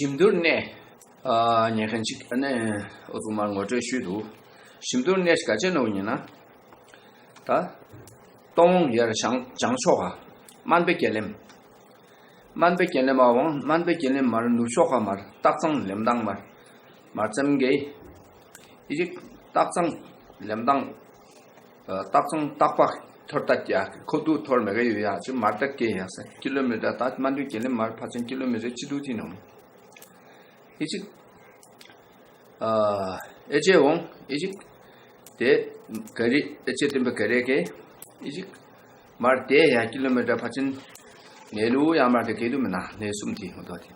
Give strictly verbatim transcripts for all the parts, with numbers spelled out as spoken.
ཞིམ་དུར་གནས། ཨ་ཉན་མཁན་ཅིག་ཨ་ནི་ཨོ་ཚུགས་མར་ངོ་སྤྲོད་ཞུས་འདུག་ཞིམ་དུར་གནས་ག་ཅེ་ནོ་ཡིན་ན། ད་སྟོང་ཡར་བྱང་བྱང་ཕྱོགས་ཀ་སྨན་པའི་རྒྱལ་ལེམ། སྨན་པའི་རྒྱལ་ལེམ་མ་འོང་སྨན་པའི་རྒྱལ་ལེམ་མར་ནུབ་ཕྱོགས་ཀ་མར་སྟག་ཚང་ལེམ་ཐང་མར་མར་ཙམ་གེ། ཨི་ཅིག་སྟག་ཚང་ལེམ་ཐང་། སྟག་ཚང་སྟག་པ་ཐོར་ཏ་ཀྱ་ཁོ་ཏུ་ཐོར་མེ་ག་ཡོད་ཡ་ཅི་མར་ཏ་ཀེ་ཡ་ས་ཀི་ལོ་མི་ཊར་ད་སྨན་པའི་རྒྱལ་ལེམ་མར་ཕ་ཚན་ཀི་ལོ་མི་ཊར་ཅི་ཏུ་ཐི་ནོ། ཨི་ཅིག་ཨ་ཨེ་ཅེ་འོང་ཨི་ཅིག་དེ་ག་རི་ཨེ་ཅེ་ཏིམ་པ་ག་རེ་ཀེ་ཨི་ཅིག་མར་དེ་ཡ་ཀི་ལོ་མི་ཊར་ཕ་ཚན་ནེ་ལུ་ཡ་མར་དེ་གེ་དུ་མི་ན་ནེ་གསུམ་ཐི་ཧོ་ཏོ་ཐི།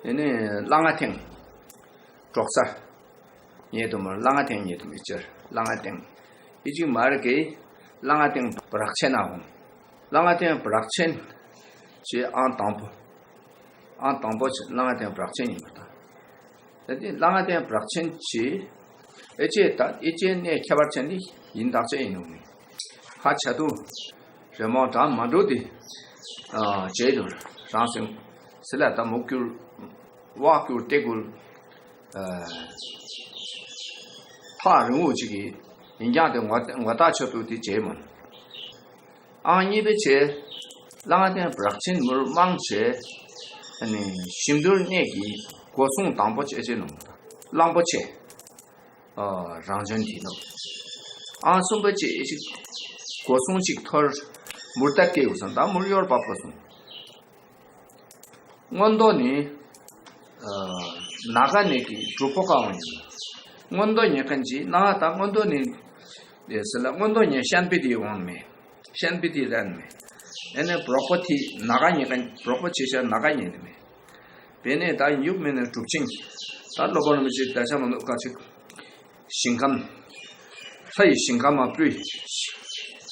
དེ་ནི་གླ་ང་ཐེང་གྲོག་ས། ཉེ་དུ་མར་གླ་ང་ཐེང་ཉེ་དུ་མི་ཅར་གླ་ང་ཐེང་། ཨི་ཅིག་མར་གེ་གླ་ང་ཐེང་བྲག་ཆེན་ན་འོང་། གླ་ང་ཐེང་བྲག་ཆེན་ཅེ་ཨང་དང་པོ། ཨང་དང་པོ་ཅེ་གླ་ང་ཐེང་བྲག་ཆེན་ཡིན་པ་དང་། ད་དེ་གླ་ང་ཐེང་བྲག་ཆེན་ཅེ་ཨེ་ཅེ་ད་ཨེ་ཅེ་གནས་ཁྱད་པར་ཅན་དེ་ཡིན་དག་ཅེ་ཡིན་ནོ་མི། ཧ་ཆ་དུ་རེ་མོ་དྲ་མ་འགྲོ་དེ་ཨ་ཇེ་དུ་རང་སེམས་སི་ལ་ད་མུ་ཀུར་བ་ཀུར་ཏེ་ཀུར། ཐག་རིང་བོ་ཅིག་གི་ཡིན་ཀྱང་དེ་ངོ་ངོ་ཐག་ཆོད་དུ་དེ་བྱེད་མོད། ཨང་གཉིས་པའི་ཆེ། གླང་ཐེན་བྲག་ཆེན་མུར་མང་ཆེ། ཨ་ནི་ཞིམ་དུར་གནས་ཀྱི་སྒོ་སྲུང་དང་པོ་ཆེ་ཆེ་ནོ། གླང་པོ་ཆེ། ཨ་རང་བྱོན་དེ་ནོ། ཨང་གསུམ་པའི་ཆེ་ཅིག་སྒོ་སྲུང་ཅིག་ཐོར། མུར་ཏ་སྐེའུ་སང་ད་མུར་ཡོར་པ་པོ་སོང་། མངོན་རྟོགས་ནི། ཨ་ནཱ་ག་ནས་ཀྱི་གྲུབ་པོ་ཀ་བ་ཡིན། མངོན་རྟོགས་ཉེ་མཁན་གྱི་ནཱ་ད་མངོན་རྟོགས་ནི། ཟེར་ལ་མངོན་རྟོགས་ཉེ་ཤན་པི་དེ་དབང་མེད། ཤན་པི་དེ་རན་མེད། ཨེ་ནས་པྲོག་པོ་དེ་ནཱ་ག་ཉེ་མཁན་པྲོག་པོ་ཆེ་ཤ་ནཱ་ག་ཉེ་ནི་མེད། དེ་ནས་ད་ཡུག་མེད་ནས་གྲུབ་ཆེན། ད་སློབ་དཔོན་རིན་པོ་ཆེ་ད་ཆ་མ་ནུ་ཀ་ཅིག་ཞིང་ཁམས། ལྷ་ཡི་ཞིང་ཁམས་མ་སྤྲུལ།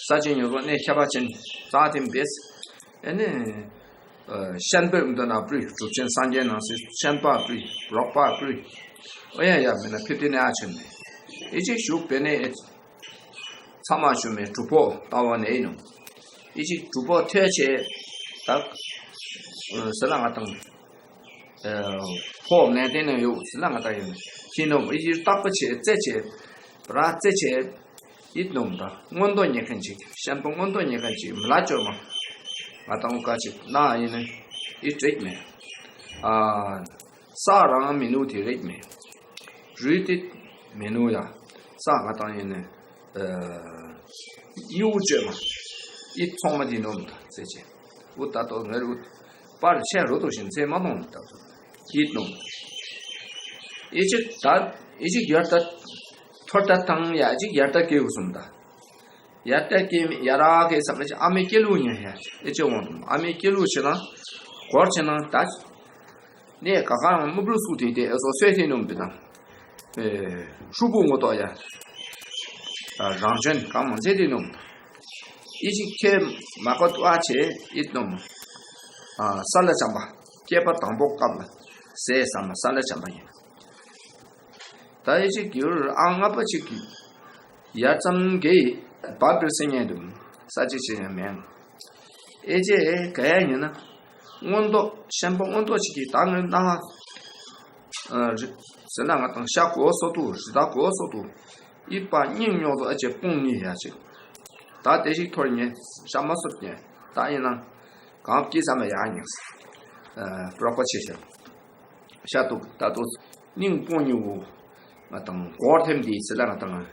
ས་ཆེན་ཡོད་པོ་གནས་ཁྱད་པར་ཅན་རྩ་ཐིམ་བེས། ཨེ་ནས། ཤན་པའི་མདོ་ན་སྤྲུལ་གྲུབ་ཆེན་སངས་རྒྱས་ནང་སྲིད་ཤན་པ་སྤྲུལ་རོགས་པ་སྤྲུལ། ཨོ་ཡ་ཡ་མེད་ན་ཕི་ཏི་ནས་ཨ་ཆེན་ནས། ཨེ་ཅིག་ཞུགས་པེ་ནས་ཨེ། ཚ་མ་ཞུ་མེ་གྲུབ་པོ་ལྟ་བ་ནས་ཡིན་ནོ། ཨེ་ཅིག་གྲུབ་པོ་ཐོས་ཆེ། ད། ཟེར་ལ་ང་དང་། ཕོ་ནན་ཏན་ནས་ཡོད་ཟེར་ན་ང་ད་ཡིན་ཤེས་ནོ་ཨི་ཡིར་རྟག་པ་བྱེད་རྩེ་བྱེད་ར་རྩེ་བྱེད་ཡིད་ནོམ་ད་མངོན་རྟོགས་ཉེ་མཁན་ཅིག་ཤན་པ་མངོན་རྟོགས་ཉེ་མཁན་ཅིག་མི་ལ་བཅོས་མ་ང་ད་འོ་ཀ་ཅིག་ན་ཡིན་ནི་ཡིད་རེག་མེད། ས་རང་མི་ནུ་དེ་རེག་མེད། རུས་དེ་མི་ནུ་ཡ་ས་ང་ད་ཡིན་ནི། སྨྱུ་གུ་བཅོས་མ། ཨི་ཚོང་མ་འདི་ནོམ་ད་ཚེ་ཆེ། འུ་ད་ཏོ་ངེར་འུ། པར་ཆེ་རུ་ཏོ་ཞིན་ཚེ་མ་ནོམ་ད་ཏོ། ཡིད་ནོམ། ཨི་ཅིག་ད་ཨི་ཅིག་ཡར་ད། ཐོར་ད་ཐང་ཡ་ཅིག་ཡར་ད་ཀེའུ་སུམ་ད། ཡར་ད་ཀེ་ཡ་ར་ཀེ་སམ་ཅིག་ཨ་མའི་ཀེ་ལུ་ཉན་ཡ་ཨི་ཅིག་འོང་དུམ་ཨ་མའི་ཀེ་ལུ་ཆེ་ན། གོར་ཆེ་ན་ད། ནས་ག་ག་རང་མི་བུ་སུ་དེ་དེ་ཨེ་སོ་སོས་དེ་ནོམ་པི་དང་། ཧྲུ་པུ་ངོ་ཏོ་ཡ། རང་བྱོན་གང་མང་ཚེ་དེ་ནོམ། ཨི་ཅིག་ཁྱེད་མ་གོ་ཏུ་ཨ་ཆེ་ཨིད་ནོམ། ས་ལ་བྱམས་པ་སྐྱེས་པ་དང་པོ་སྐབས་ལ་ཟས་ཟ་མ་ས་ལ་བྱམས་པ་ཡིན། ད་ཨི་ཅིག་གྱུར་ཨང་ལྔ་པ་ཅིག་གི་ཡ་ཙམ་གེ་བབ་པར་སེ་ཉན་དུ་ས་ཅི་ཆེ་ཡང་མེན། ཨེ་ཅེ་ག་ཡ་ཡིན་ན། མངོན་རྟོགས་ཤན་པ་མངོན་རྟོགས་ཅིག་གིས་ད་ངོས་ན། ཟེར་ན་ང་དང་ཤ་གོ་སོ་ཏུ་རི་དྭགས་གོ་སོ་ཏུ། ཨི་པ་སྙིང་རྙོག་ཏུ་ཨ་ཅེ་དཔུང་གཉིས་ཡ་ཅིག་ད་དེ་ཞིག་ཐོར་ཉེ་ཤ་མ་སོབ་ཉེ་ད་ཡིན་ན། གང་སྐྱིད་ས་མ་ཡ་ཉེ། པྲོག་པ་ཆེ་ཤ། ཤ་ཏུ་ད་ཏུ་སྙིང་དཔུང་གཉིས་འུ། ང་དང་གོར་ཐེམ་དེ་ཟེར་ལ་ང་དང་།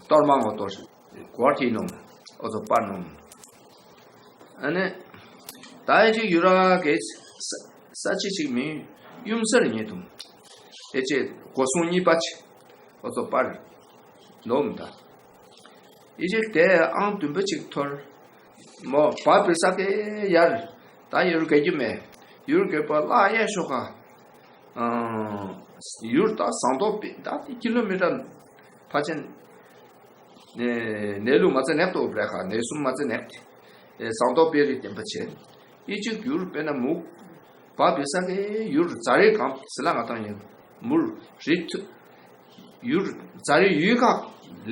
གཏོར་མ་ངོ་གཏོར། གོ་ཐི་ནོམ། ཨོ་ཚོ་པ་ནོམ། ཨ་ནི། ད་ཨེ་ཅིག་ཡུ་ར་གེ་ས་ས་ཅི་ཅིག་མིན་ཡུམ་སར་ཉེ་དུམ། ཨེ་ཅེ་གོ་སོང་གཉིས་པ་ཅི། ཨོ་ཚོ་པར་ནོམ་ད། ཨེ་ཅིག་དེ་ཨང་བདུན་པ་ཅིག་ཐོར། མོ་བ་བི་ས་ཀེ་ཡར་ད་ཡུར་གེ་རྒྱུ་མེ། ཡུར་གེ་པ་ལ་ཡེ་ཤོ་ཁ། ཡུར་ད་ཟངས་མདོག་པི་ད་དེ་ཀི་ལོ་མི་ཊར་ཕ་ཆེན། ནས་ལུ་མ་ཚེ་ནེག་ཏོ་བྲེ་ཁ་ནས་སུམ་མ་ཚེ་ནེག་ཏེ། ཟངས་མདོག་པི་རི་བསྟན་པ་ཆེ། ཨི་ཅིག་ཡུར་དཔེར་ན་མུ། བ་བི་ས་ཀེ་ཡུར་ཛ་རེ་གང་སི་ལ་ང་དང་ཡིན། མུར་རི་ཐུ། ཡུར་ཛ་རེ་ཡུལ་ཁག་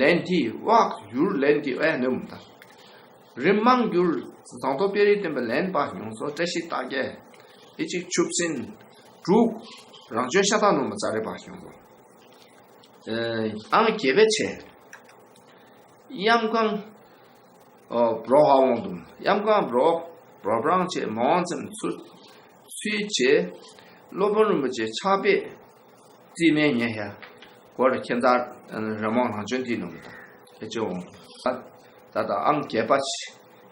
ལན་ཏི་ཝག་ཡུར་ལན་ཏི་ཨེ་ནོམ་ད། རི་མང་ཡུར་ཟངས་མདོག་པི་རི་བསྟན་པ་ལན་པ་ཡོང་སོ་བཀྲ་ཤིས་རྟགས་བརྒྱད། ཨི་ཅིག་ཆུ་སྲིན་དྲུག་རང་བྱོན་ཤ་སྟག་ནོར་བུ་ཙཱ་རི་པ་བྱུང་སོང་། ཨང་བརྒྱད་པའི་ཆེ། གཡམ་གང་འབྲོག་ཧ་འོང་དུམ། གཡམ་གང་འབྲོག་འབྲོག་པྲང་ཆེ་མོང་ཙམ་ཚུ་ཚུལ་ཆེ། སློབ་དཔོན་རིན་པོ་ཆེ་ཕྱག་དཔེ་རྩིས་མེད་ཉེ་ཧ། གོ་ར་ཁྱེད་ཚར་ར་མོང་རང་བྱོན་དེ་ནོར་བུ་ད་ཨེ་ཅེ་འོང་། ད་ད་ཨང་བརྒྱད་པ་ཆེ་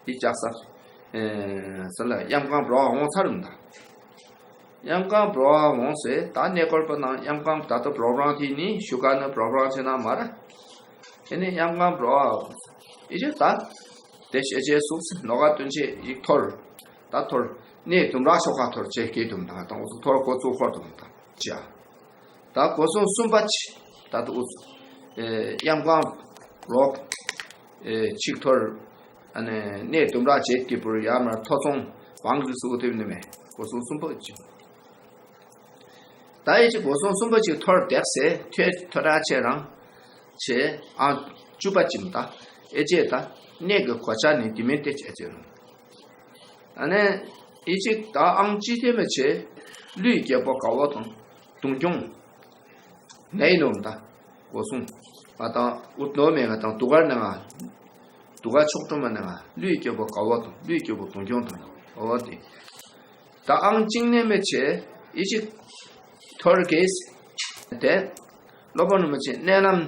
ཨི་ཅག་ས་ས་ལ་གཡམ་གང་འབྲོག་ཧ་འོང་ཚར་རུང་ད། གཡམ་གང་འབྲོག་ཧ་འོང་ཟེར་ད་གནས་སྐོར་པ་ནང་གཡམ་གང་ད་ལྟ་འབྲོག་པྲང་དེ་ནི་བཞུགས་སྒར་ནི་འབྲོག་པྲང་ཆེ་ན་མ་ར། དེ་ནི་གཡམ་གང་འབྲོག་ཧ་ཨི་ཅེ་ད་དེ་ཤེས་ཆེ་སུག་སེ་ནོ་ག་སྟོན་ཆེ་ཡིག་ཐོར་ད་ཐོར་གནས་དུམ་ར་ཤོག་ཁ་ཐོར་ཆེ་སྐྱེས་དུམ་ད་དང་འུ་ཚོ་ཐོར་གོ་ཚུགས་ཁོར་དུམ་ད་ཅ། ད་སྒོ་སྲུང་གསུམ་པ་ཆེ་ད་ལྟ་འུ་ཚོ་གཡམ་གང་རོག་ཆིག་ཐོར་གནས་དུམ་ར་བྱེད་ཀྱི་པུར་ཡར་མར་ཐོ་ཚོང་བང་རི་སུ་དེ་ནི་མེད། སྒོ་སྲུང་གསུམ་པ་ཆེ། ད་ཨེ་ཅེ་སྒོ་སྲུང་གསུམ་པ་ཆེ་ཐོར་འདེགས་སེ་ཐོས་ཐོ་ར་ཆེ་རང་ཆེ་ཨང་བཅུ་པ་ཅིམ་ད་ཨེ་ཅེ་ད་གནས་ཀྱི་གོ་ཆ་ནི་དེ་མིན་ཏེ་ཆེ་ཆེ་རུང་། ཨ་ནེ་ཨི་ཅིག་ད་ཨང་ཅི་ཐེ་མེ་ཆེ་ཀླུའི་རྒྱལ་པོ་དགའ་བོ་དང་དུང་སྐྱོང་ནའི་ནོམ་ད་སྒོ་སྲུང་ང་དང་ཨུ་ཏོ་མེ་ང་དང་དུ་གར་ནང་ང་དུ་གར་ཕྱོགས་སྒྲོམ་མ་ནང་ང་ཀླུའི་རྒྱལ་པོ་དགའ་བོ་དང་ཀླུའི་རྒྱལ་པོ་དུང་སྐྱོང་དང་ཨོ་དེ་ད་ཨང་ཅིང་ནེ་མེ་ཆེ་ཨི་ཅིག་ཐོར་གེས་དེ་སློབ་དཔོན་རིན་པོ་ཆེ་མནལ་ལམ་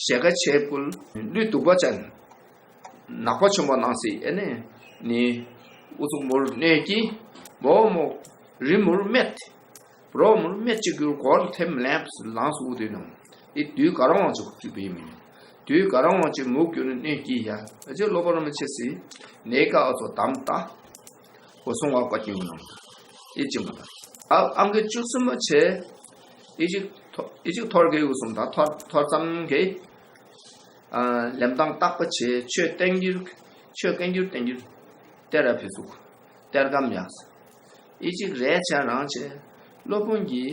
ཞལ་ཁ་ཆེ་ཀུལ་ཀླུའི་བདུག་པ་ཅན། ནག་པོ་ཆེན་པོ་ནང་སྲིད་ཨེ་ནས་ནི་ཨུ་ཚུགས་མུར་གནས་ཀྱི་མོ་མོ་རི་མུར་སྨད་རོ་མུར་སྨད་ཅིག་གུར་གོར་ཐེམ་ལེམས་ལངས་སུ་དུས་ནང་ཨི་དུས་ག་རང་བང་ཅུག་ཅུག་པའི་མིན་དུས་ག་རང་བང་ཅིག་མུག་གྱུར་ནས་གནས་ཀྱི་ཡ་ཨ་ཅེ་སློབ་དཔོན་རིན་པོ་ཆེ་སི་ནས་ཀ་ཨུ་ཚུགས་དམ་ལྟ་གོ་སོང་བ་བཀའ་སྐྱོན་ནང་ཨི་ཅི་མ་ད་ཨ་ཨང་གི་བཅུ་གསུམ་པ་ཆེ་ཨི་ཅིག་ཨི་ཅིག་ཐོར་གེ་ཨུ་སུམ་ད་ཐོར་ཐོར་ཙམ་གེ་ལེམ་ཏང་བརྟག་པ་བྱེད། ཆོས་བསྟན་འགྱུར། ཆོས་བསྟན་འགྱུར་བསྟན་འགྱུར། གཏེར་ར་ཕི་ཚུགས། གཏེར་སྒམ་ཡགས། ཨི་ཅིག་རེ་ཆ་རང་ཆེ། སློབ་དཔོན་གྱི་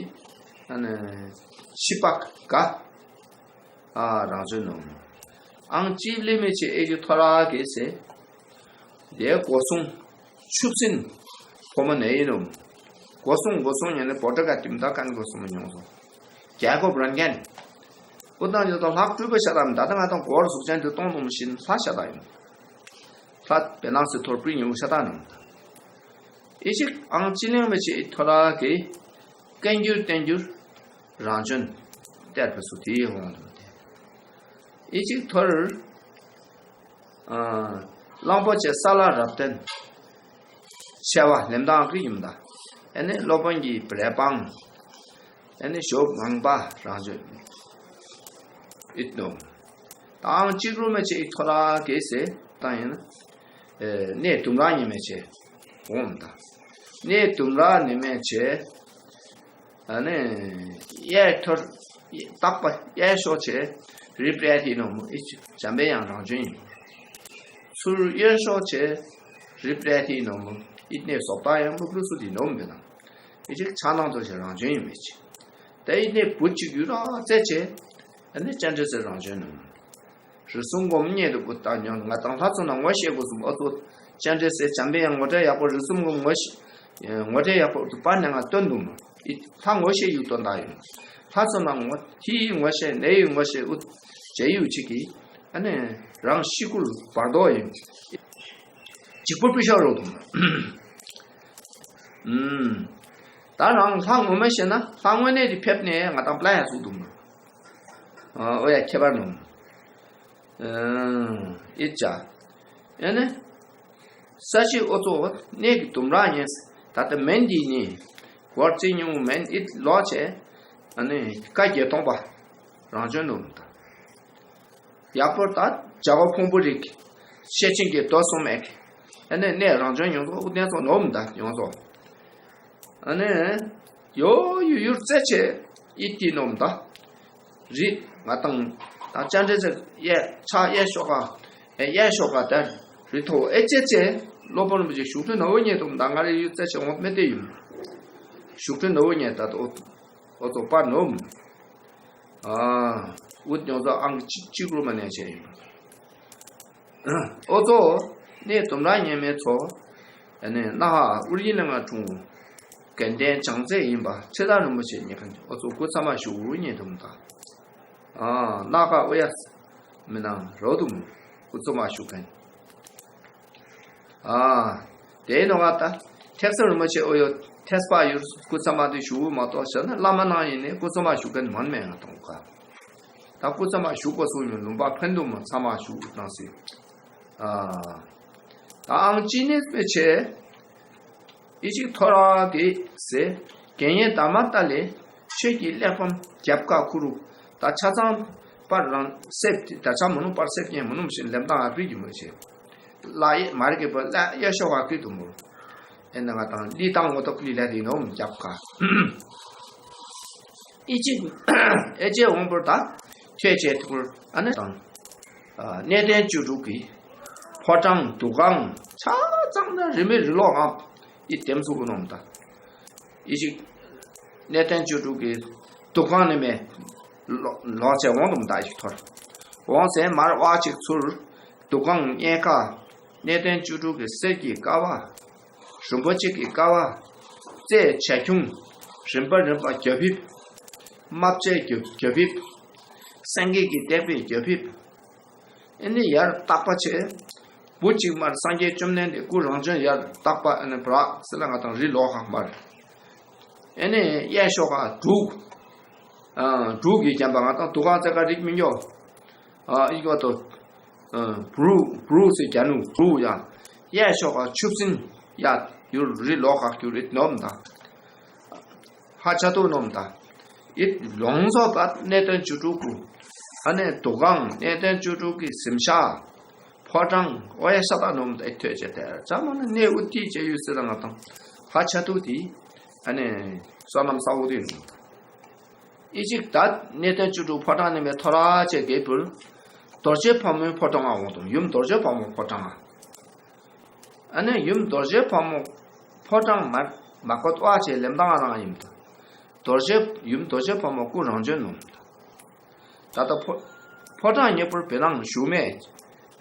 ཨ་ནི་ཤི་པ་ག་ཨ་རང་བྱོན་ནོ། ཨང་ཅི་ལི་མི་ཆེ་ཨེ་ཅི་ཐོ་ར་གེ་སེ། དེ་སྒོ་སྲུང་ཆུབ་སྲིན་ཕོ་མོ་ནས་ཡིན་ནོ། སྒོ་སྲུང་སྒོ་སྲུང་ཉན་ནས་བོ་ཏྲ་ག་ཏིམ་ད་ཀན་སྒོ་སྲུང་མ་མྱོང་སོང་། རྒྱལ་ཁབ་རང་རྒྱན། ཨུ་དང་ཡོད་དང་ལྷག་སྤྲུལ་པ་ཤ་སྟག་མི་ད་ལྟ་ང་དང་སྒོར་གཟུགས་ཅན་དུ་གཏོང་གཏོང་བཞིན་ལྷ་ཤ་སྟག་ཡིན། ལྷ་བེ་ནང་སི་ཐོར་པྲི་ཉིའུ་ཤ་སྟག་ནང་། ཨི་ཞིག་ཨང་ཅི་ལེང་མི་ཆེ་ཐོ་ར་གི་བསྐན་འགྱུར་བསྟན་འགྱུར་རང་བྱོན་གཏེར་ཕུ་སུ་དེའི་ཧོང་དུ་དེ། ཨི་ཞིག་ཐོར། གླང་པོ་ཆེ་ས་ལ་རབ་བརྟན། ཆེ་བ་ལེམ་ཏང་གི་ཡིན་ད། ཨེ་ནི་སློབ་དཔོན་གྱི་བྲེ་སྤང་། ཨེ་ནི་ཞོབ་ངང་པ་རང་བྱོན། ཨིད་ནོ། ཏང་གཅིག་རུ་མེ་ཆེ་ཨི་ཐོ་ར་གེ་སེ་ཏང་ཡིན། གནས་དུམ་ར་ཉི་མེ་ཆེ། འོང་ད། གནས་དུམ་ར་ཉི་མེ་ཆེ། ཨ་ནི། གཡས་ཐོར། བརྟག་པ་གཡས་ཕྱོགས་ཆེ། རི་པྲེ་ཐི་ནོ་མོ་ཨི་ཅི་འཇམ་པའི་དབྱངས་རང་བྱོན་ཡིན། ཚུར་གཡོན་ཕྱོགས་ཆེ། རི་པྲེ་ཐི་ནོ་མོ་ཨི་གནས་སོག་པ་ཡང་སློབ་ཕྲུག་སུ་དི་ནོ་མོ་བེ་ན། ཨི་ཅི་ཆ་ནང་དུ་ཆེ་རང་བྱོན་ཡིན་མེད་ཅི། ད་ཨི་གནས་བུ་ཅིག་ཡུ་ར་རྩེ་ཆེ། ཨ་ནི་སྤྱན་རས་གཟིགས་རང་བྱོན་ནོ་མོ། རི་གསུམ་སྒོམ་གཉིད་དུ་བུ་བཏང་མྱོང་ང་དང་ལྷ་ཚོ་ན་ངོ་ཤེས་དགོས་སུ་ཨོ་ཚོ་སྤྱན་རས་གཟིགས་འཇམ་པའི་དབྱངས་ངོ་སྤྲོད་ཡག་པོ་རི་གསུམ་སྒོམ་ངོ་ཤེས་ངོ་སྤྲོད་ཡག་པོ་དུ་པར་ནས་ང་སྟོན་འདུག་མོ། ཨི་ལྷ་ངོ་ཤེས་ཡུག་སྟོན་ད་ཡིན། ལྷ་ཚོ་ན་ངོ་ཐི་ཡི་ངོ་ཤེས་ནེ་ཡི་ངོ་ཤེས་ཨུ་ཇེ་ཡུག་ཅིག་གིས་ཨ་ནི་རང་ཤི་ཀུལ་བར་དོ་ཡིན། གཅིག་པུ་པི་ཤོག་རོགས་དུ་མོ། ད་རང་ལྷ་ངོ་མ་ཤེས་ན་ལྷ་དངོས་གནས་དེ་ཕེབས་ནས་ང་དང་པླ་ཡ་སུ་དུ་མོ། ཨོ་ཡ་ཁྱད་པར་ནོ། ཨེ་ཅག་ཨེ་ནི། ས་གཞི་ཨོ་ཚོ་གནས་ཀྱི་དུམ་ར་ཡིན། ད་ལྟ་མེན་འདི་ནི། གོར་ཙི་ཉུང་མེན་ཨིད་ལོ་ཆེ། ཨ་ནི་བཀའ་བརྒྱད་སྟོང་པ། རང་བྱོན་ནོ་མི་ད། ཡག་པོ་ད་བྱ་བ་ཕུང་པོ་རིག་ཤེས་ཆེན་གྱི་རྡོ་གསུམ་མེད། ཨ་ནི་གནས་རང་བྱོན་ཡོང་ཚོ་ཨུ་གནས་ཚོ་ནོ་མི་ད་ཡོང་ཚོ། ཨ་ནི། ཡོ་ཡུ་ཡུར་རྩེ་ཆེ་ཨི་ཏི་ནོམ་ད། རི་ང་དང་ད་ཅན་རེ་ཟེར་གཡས་ཕྱག་གཡས་ཤོག་ག་གཡས་ཤོག་ག་ད་རི་ཐོ་ཨེ་ཅེ་ཅེ་སློབ་དཔོན་རིན་པོ་ཆེ་བཞུགས་ཁྲི་ནོར་བུ་ཉེ་དུ་ད་ང་རེ་ཡུ་རྩེ་ཆེ་འོང་མེ་དེ་ཡུ་བཞུགས་ཁྲི་ནོར་བུ་ཉེ་ད་དོ་ཨོ་ཚོ་པ་ནོམ། ཨ་ཨུ་ཉོ་ཚོ་ཨང་གཅིག་གཅིག་རུ་མ་ནས་ཆེ་ཡིན། ཨོ་ཚོ་གནས་དུམ་ར་ཉེ་མེ་ཚོ། ཨ་ནི་ན་ཧ་ཨུར་ཡིན་ལ་ང་འཁྲུངས། དགེ་ལྡན་བྱང་རྩེ་ཡིན་པ་ཁྲི་ཐར་རིན་པོ་ཆེ་ཉེ་ཁན་འོ་ཚོ་སྐུ་ཚང་མ་བཞུགས་ཉེ་དུ་མ་ད། ཨ་ནག་ཁ་ཨོ་ཡ་མི་ནང་རོ་དུ་མ་སྐུ་ཚང་མ་བཞུགས་ཁན། ཨ་དེའི་ནང་ང་ད་ཐེག་ས་རིན་པོ་ཆེ་ཨོ་ཡོ་ཐེག་པ་ཡུལ་སྐུ་ཚང་མ་དུ་བཞུགས་མ་གཏོགས་ཟེར་ན་བླ་མ་ནང་ཡིན་ནས་སྐུ་ཚང་མ་བཞུགས་ཁན་མང་མེད་ང་དང་ག་ད་སྐུ་ཚང་མ་བཞུགས་པ་སོ་ཡོང་ལུང་པ་ཕན་འདུག་མ་ཚང་མ་བཞུགས་བཏང་སྲིད། ཨ་ད་ཨང་ཅི་ནས་མི་ཆེ། ཨི་ཅིག་ཐོ་ར་གི་སེ་གན་ཡེ་ད་མ་ཏ་ལེ་ཆོས་ཀྱི་གླེགས་བམ་རྒྱབ་ཀ་ཁུ་རུ་ད་ཆ་ཚང་པར་རང་སེབ་ད་ཆ་མུ་ནུ་པར་སེབ་ཉེ་མུ་ནུ་མི་ཤེས་ལེམ་དང་ཨ་པི་གི་མི་ཤེས་ལ་ཡེ་མར་གི་པ་ལ་ཡེ་ཤོ་བ་ཀི་དུ་མུ་ཨེ་ན་ང་དང་ལི་དང་ངོ་ཏོག་ལི་ལ་དི་ནོ་རྒྱབ་ཀ་ཨི་ཅིག་ཨེ་ཅེ་འོང་པོར་ད་ཐོས་ཅེ་ཐུར་ཨ་ནི་དང་གནས་བརྟན་བཅུ་དྲུག་གི་ཕོ་བྲང་འདུ་ཁང་ཆ་ཚང་ན་རི་མེ་རི་ལོག་ཨ་ཨི་དེམ་སུ་གུ་ནོམ་ད། ཨི་ཅིག་གནས་བརྟན་བཅུ་དྲུག་གི་འདུ་ཁང་ནི་མེ་ལོ་ལོ་ཆེ་འོང་དུམ་ད་ཅིག་ཐོར་འོང་སེ་མར་ཝ་ཅིག་ཚུར་འདུ་ཁང་གཉེར་ཁ་གནས་བརྟན་བཅུ་དྲུག་གི་གསེར་གྱི་ཀ་བ། རིན་པོ་ཆེ་གི་ཀ་བ། རྩེ་བྱ་ཁྱུང་། རིམ་པ་རིམ་པ་རྒྱ་ཕིབས། རྨ་བྱའི་རྒྱ་རྒྱ་ཕིབས། སེང་གེ་གི་སྟེགས་པའི་རྒྱ་ཕིབས། ཨེ་ནི་ཡར་བཏགས་པ་ཆེ། བུ་གཅིག་མར་སངས་རྒྱས་བཅོམ་ལྡན་འདས་སྐུ་རང་བྱོན་ཡར་བཏགས་པ་ཨེ་ནི་བྲག་སི་ལ་ང་དང་རི་ལོ་ཁག་མར། ཨེ་ནི་གཡས་ཤོག་ཁ་འབྲུག་ཨ་འབྲུག་གི་རྒྱན་པ་ང་དང་དུ་ཁང་རྩེ་ཁ་རིག་མི་འགྱོ། ཨ་ཨི་གོ་ཏོ། ཨ་བུ་རུ་བུ་རུ་སི་རྒྱ་ནུ་བུ་རུ་ཡ། གཡས་ཤོག་ཁ་ཆུབ་སྲིན་ཡ་ཡུར་རི་ལོ་ཁག་གྱུར་རི་ནོམ་དང་། ཧ་ཆ་ཏུ་ནོམ་དང་། ཡིད་ལོང་སོགས་པ་གནས་བརྟན་བཅུ་དྲུག་གུ། ཨ་ནེ་འདུ་ཁང་གནས་བརྟན་བཅུ་དྲུག་གི་གཟིམ་ཤག་ཕོ་བྲང་ཨོ་ཡ་ཤ་སྟག་ནོམ་དེ་ཐོས་བྱེད་དེ་ཚ་མོ་ནི་གནས་དབུ་ཐིག་བྱེད་ཡུལ་སི་ལ་ང་དང་ཧ་ཆ་ཏུ་དེ། ཨ་ནེ་བསོད་ནམས་ས་འོ་དེ་ནོམ་དང་། ཨི་ཅིག་ད་གནས་བརྟན་བཅུ་དྲུག་ཕོ་བྲང་ནི་མེ་ཐོ་ར་ཆེ་གེ་པུར། རྡོ་རྗེ་ཕག་མོའི་ཕོ་བྲང་ང་འོང་དང་ཡུམ་རྡོ་རྗེ་ཕག་མོ་ཕོ་བྲང་ང་། ཨ་ནི་ཡུམ་རྡོ་རྗེ་ཕག་མོ་ཕོ་བྲང་མར་མ་ཀོ་ཏོ་ཨ་ཆེ་ལེམ་དང་རང་ཡིན་ད། རྡོ་རྗེ་ཡུམ་རྡོ་རྗེ་ཕག་མོ་སྐུ་རང་བྱོན་ནོ། ད་ལྟ་ཕོ་ཕོ་བྲང་ཉེ་པོར་བེ་ནང་ཞུ་མེད།